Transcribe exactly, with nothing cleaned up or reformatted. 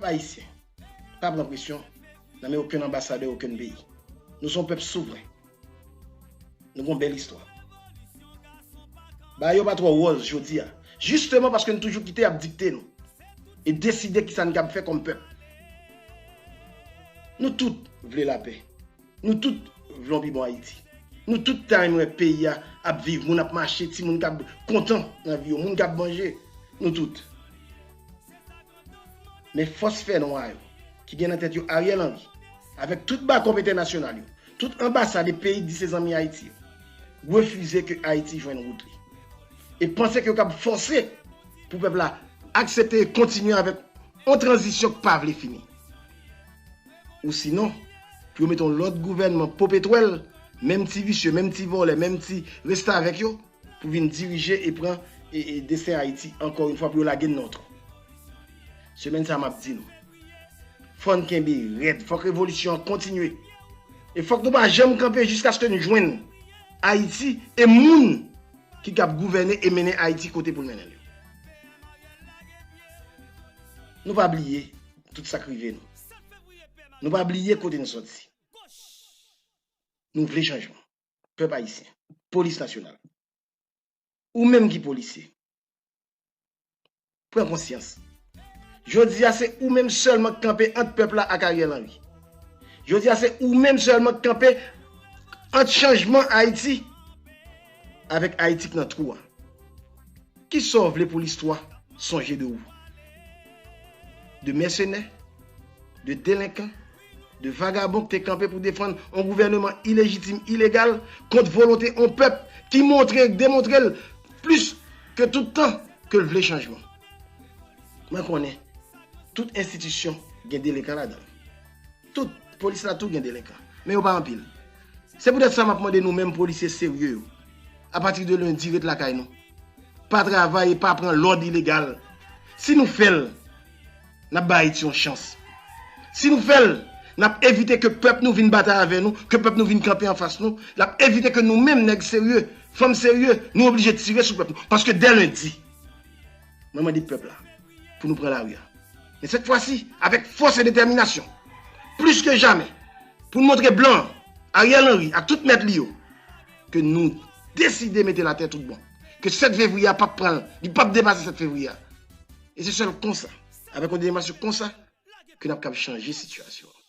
Pèp ayisyen, pa pran presyon nan men okenn anbasadè okenn peyi. Nou se yon pèp souvren. Nou gen yon bèl istwa. Bagay yo pa twò wòz jodi a. Jisteman paske nou toujou kite y ap dikte nou e deside kisa n kab fè kòm pèp. Nou tout vle lapè. Nou tout vle yon pi bon Ayiti. Nou tout ta renmen wè peyi a ap viv, moun ap mache, timoun k ap kontan nan vi yo, moun k ap manje. Nou tout. Men fòs fènwa yo, ki gen nan tèt yo Ariel Henry, avèk tout bakòp entènasyonal yo, tout anbasad e peyi k di se zanmi Ayiti yo, refize ke Ayiti jwenn wout li. E panse ke yo kab fòse pou pèp la aksepte e kontinye avèk yon tranzisyon k pa vle fini. Ou sinon, pou yo mete yon lòt gouvènman popetwèl, menm ti visye, menm ti vòlè, menm ti restavèk yo, pou vin dirije e pran e, e desten Ayiti ankò yon fwa pou yo lage n nan yon twou. Semèn sa a, m ap di nou, fò n kenbe rèd, fòk revolisyon an kontinye. E fòk nou pa janm kanpe jiskaske n jwenn Ayiti e moun ki kab gouvène e mennen Ayiti kote pou l mennen l yo. Nou pa bliye tout sa k rive nou. Nou pa bliye kote n sòti. Nou vle chanjman. Pèp ayisyen, polis nasyonal, ou menm ki polisye, pran konsyans. Jodi a, se ou menm sèlman k kanpe ant pèp la ak Ariel Henry. Jodi a, se ou menm sèlman k kanpe ant chanjman Ayiti avèk Ayiti k nan twou a. Kisa w vle pou listwa sonje de ou? De mèsenè, de delenkan, de vagabon k te kanpe pou defann yon gouvèneman ilejitim, ilegal, kont volonte yon pèp ki montre, demontre l plis ke tout tan ke l vle chanjman. Mwen konnen tout enstitisyon gen delenkan ladan l. Tout, polis la tou gen delenkan. Men yo pa anpil. Se poutèt sa m ap mande nou menm polisye serye yo, apati de lendi, ret lakay nou. Pa travay e pa pran lòd ilegal. Si nou fè l, n ap ba Ayiti yon chans. Si nou fè l, n ap evite ke pèp nou vin batay avè nou, ke pèp nou vin kanpe anfas nou. L ap evite ke nou menm, nèg serye, fanm serye, nou oblije tire sou pèp nou. Paske dè lendi, mwen mande pèp la pou nou pran lari a. Men sèt fwa si, avèk fòs e detèminasyon, plis ke jamè, pou n montre blan an, Ariel Henry ak tout mèt li yo, ke nou deside mete l atè tout bon. Ke sèt fevriye a p ap pran, li p ap depase sèt fevriye a. E se sèl konsa, avèk yon detèminasyon konsa, ke n ap kab chanje sitiyasyon an.